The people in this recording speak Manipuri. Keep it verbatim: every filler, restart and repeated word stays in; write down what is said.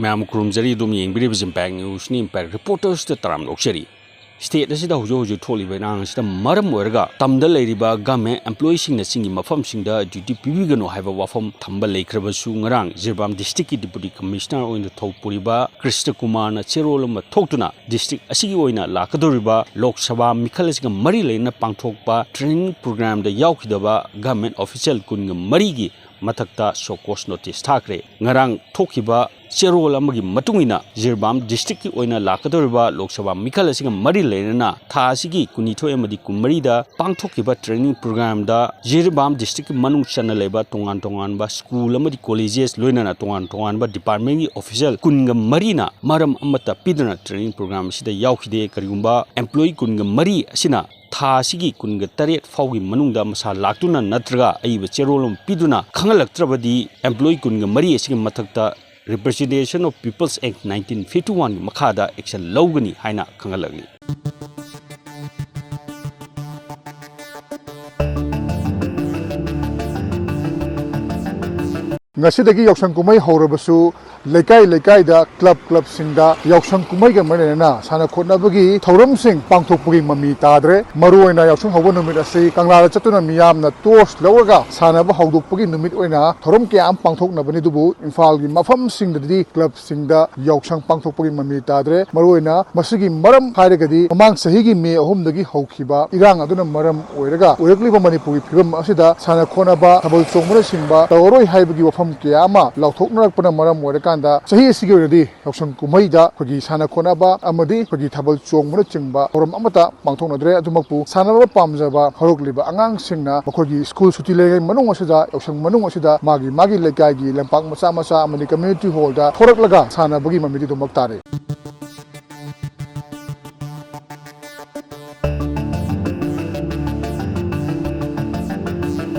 ꯃꯌꯥꯝ ꯈꯨꯔꯨꯝꯖꯔꯤ꯫ ꯑꯗꯨꯝ ꯌꯦꯡꯕꯤꯔꯤꯕꯁꯤ Impact Newsꯅꯤ꯫ Impact Reportersꯇ ꯇꯔꯥꯝꯅ ꯑꯣꯛꯆꯔꯤ꯫ State ꯑꯁꯤꯗ ꯍꯧꯖꯤꯛ ꯍꯧꯖꯤꯛ ꯊꯣꯛꯂꯤꯕ ꯏꯔꯥꯡ ꯑꯁꯤꯗ ꯃꯔꯝ ꯑꯣꯏꯔꯒ ꯇꯝꯗ ꯂꯩꯔꯤꯕ government employeeꯁꯤꯡꯅ ꯆꯤꯡꯒꯤ ꯃꯐꯝꯁꯤꯡꯗ duty ꯄꯤꯕꯤꯒꯅꯨ ꯍꯥꯏꯕ ꯋꯥꯐꯝ ꯊꯝꯕ ꯂꯩꯈ꯭ꯔꯕꯁꯨ, ꯉꯔꯥꯡ ꯖꯤꯔꯤꯕꯥꯝ districtꯀꯤ Deputy Commissioner ꯑꯣꯏꯅ ꯊꯧ ꯄꯨꯔꯤꯕ ꯀ꯭ꯔꯤꯁꯅ ꯀꯨꯃꯥꯔꯅ ꯆꯦꯔꯣꯜ ꯑꯃ ꯊꯣꯛꯇꯨꯅ district ꯑꯁꯤꯒꯤ ꯑꯣꯏꯅ ꯂꯥꯛꯀꯗꯧꯔꯤꯕ ꯂꯣꯛ ꯁꯚꯥ ꯃꯤꯈꯜ ꯑꯁꯤꯒ ꯃꯔꯤ ꯂꯩꯅꯅ ꯄꯥꯡꯊꯣꯛꯄ training programꯗ ꯌꯥꯎꯈꯤꯗꯕ government official ꯀꯨꯟꯒ ꯃꯔꯤꯒꯤ ꯃꯊꯛꯇ show cause notice ꯊꯥꯈ꯭ꯔꯦ꯫ ꯉꯔꯥꯡ ꯊꯣꯛꯈꯤꯕ ꯆꯦꯔꯣꯜ ꯑꯃꯒꯤ ꯃꯇꯨꯡ ꯏꯟꯅ, ꯖꯤꯔꯤꯕꯥꯝ districtꯀꯤ ꯑꯣꯏꯅ ꯂꯥꯛꯀꯗꯧꯔꯤꯕ ꯂꯣꯛ ꯁꯚꯥ ꯃꯤꯈꯜ ꯑꯁꯤꯒ ꯃꯔꯤ ꯂꯩꯅꯅ ꯊꯥ ꯑꯁꯤꯒꯤ ꯀꯨꯟꯅꯤꯊꯣꯏ ꯑꯃꯗꯤ ꯀꯨꯟꯃꯔꯤꯗ ꯄꯥꯡꯊꯣꯛꯈꯤꯕ training programꯗ ꯖꯤꯔꯤꯕꯥꯝ districtꯀꯤ ꯃꯅꯨꯡ ꯆꯟꯅ ꯂꯩꯕ ꯇꯣꯉꯥꯟ ꯇꯣꯉꯥꯟꯕ school ꯑꯃꯗꯤ colleges, ꯂꯣꯏꯅꯅ ꯇꯣꯉꯥꯟ ꯇꯣꯉꯥꯟꯕ departmentꯀꯤ official ꯀꯨꯟꯒ ꯃꯔꯤꯅ ꯃꯔꯝ ꯑꯃꯠꯇ ꯄꯤꯗꯅ training program ꯑꯁꯤꯗ ꯌꯥꯎꯈꯤꯗꯦ꯫ ꯀꯔꯤꯒꯨꯝꯕ employee ꯀꯨꯟꯒ ꯃꯔꯤ ꯑꯁꯤꯅ ꯊꯥ ꯑꯁꯤꯒꯤ ꯀꯨꯟꯒ ꯇꯔꯦꯠ ꯐꯥꯎꯒꯤ ꯃꯅꯨꯡꯗ ꯃꯁꯥ ꯂꯥꯛꯇꯨꯅ ꯅꯠꯇ꯭ꯔꯒ ꯑꯏꯕ ꯆꯦꯔꯣꯜ ꯑꯃ ꯄꯤꯗꯨꯅ ꯈꯪꯍꯜꯂꯛꯇ꯭ꯔꯕꯗꯤ, employee ꯀꯨꯟꯒ ꯃꯔꯤ ꯑꯁꯤꯒꯤ ꯃꯊꯛꯇ Representation of People's Act nineteen fifty oneꯒꯤ ꯃꯈꯥꯗ action ꯂꯧꯒꯅꯤ ꯍꯥꯏꯅ ꯈꯪꯍꯜꯂꯛꯂꯤ꯫ ꯉꯁꯤꯗꯒꯤ ꯌꯥꯎꯁꯪ ꯀꯨꯝꯍꯩ ꯍꯧꯔꯕꯁꯨ, ꯂꯩꯀꯥꯏ ꯂꯩꯀꯥꯏꯗ, club clubꯁꯤꯡꯗ ꯌꯥꯎꯁꯪ ꯀꯨꯝꯍꯩꯒ ꯃꯔꯤ ꯂꯩꯅꯅ ꯁꯥꯟꯅ ꯈꯣꯠꯅꯕꯒꯤ ꯊꯧꯔꯝꯁꯤꯡ ꯄꯥꯡꯊꯣꯛꯄꯒꯤ ꯃꯃꯤ ꯇꯥꯗ꯭ꯔꯦ꯫ ꯃꯔꯨꯑꯣꯏꯅ ꯌꯥꯎꯁꯪ ꯍꯧꯕ ꯅꯨꯃꯤꯠ ꯑꯁꯤ ꯀꯪꯂꯥꯗ ꯆꯠꯇꯨꯅ ꯃꯤꯌꯥꯝꯅ torch ꯂꯧꯔꯒ ꯁꯥꯟꯅꯕ ꯍꯧꯗꯣꯛꯄꯒꯤ ꯅꯨꯃꯤꯠ ꯑꯣꯏꯅ ꯊꯧꯔꯝ ꯀꯌꯥ ꯑꯃ ꯄꯥꯡꯊꯣꯛꯅꯕꯅꯤ꯫ ꯑꯗꯨꯕꯨ ꯏꯝꯐꯥꯜꯒꯤ ꯃꯐꯝꯁꯤꯡꯗꯗꯤ clubꯁꯤꯡꯗ ꯌꯥꯎꯁꯪ ꯄꯥꯡꯊꯣꯛꯄꯒꯤ ꯃꯃꯤ ꯇꯥꯗ꯭ꯔꯦ꯫ ꯃꯔꯨꯑꯣꯏꯅ ꯃꯁꯤꯒꯤ ꯃꯔꯝ ꯍꯥꯏꯔꯒꯗꯤ, ꯃꯃꯥꯡ ꯆꯍꯤꯒꯤ ꯃꯦ ꯑꯍꯨꯝꯗꯒꯤ ꯍꯧꯈꯤꯕ ꯏꯔꯥꯡ ꯑꯗꯨꯅ ꯃꯔꯝ ꯑꯣꯏꯔꯒ ꯑꯣꯏꯔꯛꯂꯤꯕ ꯃꯅꯤꯄꯨꯔꯒꯤ ꯐꯤꯕꯝ ꯑꯁꯤꯗ ꯁꯥꯟꯅ ꯈꯣꯠꯅꯕ, ꯊꯥꯕꯜ ꯆꯣꯡꯕꯅꯆꯤꯡꯕ ꯇꯧꯔꯔꯣꯏ ꯍꯥꯏꯕꯒꯤ ꯋꯥꯐꯝ ꯀꯌꯥ ꯑꯃ ꯂꯥꯎꯊꯣꯛꯅꯔꯛꯄꯅ ꯃꯔꯝ ꯑꯣꯏꯔꯀꯥꯟꯗ, ꯆꯍꯤ ꯑꯁꯤꯒꯤ ꯑꯣꯏꯅꯗꯤ ꯌꯥꯎꯁꯪ ꯀꯨꯝꯍꯩꯗ ꯑꯩꯈꯣꯏꯒꯤ ꯁꯥꯟꯅ ꯈꯣꯠꯅꯕ ꯑꯃꯗꯤ ꯑꯩꯈꯣꯏꯒꯤ ꯊꯥꯕꯜ ꯆꯣꯡꯕꯅꯆꯤꯡꯕ ꯊꯧꯔꯝ ꯑꯃꯠꯇ ꯄꯥꯡꯊꯣꯛꯅꯗ꯭ꯔꯦ꯫ ꯑꯗꯨꯃꯛꯄꯨ ꯁꯥꯟꯅꯕ ꯄꯥꯝꯖꯕ ꯍꯧꯔꯛꯂꯤꯕ ꯑꯉꯥꯡꯁꯤꯡꯅ ꯃꯈꯣꯏꯒꯤ school ꯁꯨꯇꯤ ꯂꯩꯔꯤꯉꯩ ꯃꯅꯨꯡ ꯑꯁꯤꯗ, ꯌꯥꯎꯁꯪ ꯃꯅꯨꯡ ꯑꯁꯤꯗ ꯃꯥꯒꯤ ꯃꯥꯒꯤ ꯂꯩꯀꯥꯏꯒꯤ ꯂꯝꯄꯥꯛ ꯃꯆꯥ ꯃꯆꯥ ꯑꯃꯗꯤ community hallꯗ ꯊꯣꯔꯛꯂꯒ ꯁꯥꯟꯅꯕꯒꯤ ꯃꯃꯤꯗꯤ ꯑꯗꯨꯃꯛ ꯇꯥꯔꯦ꯫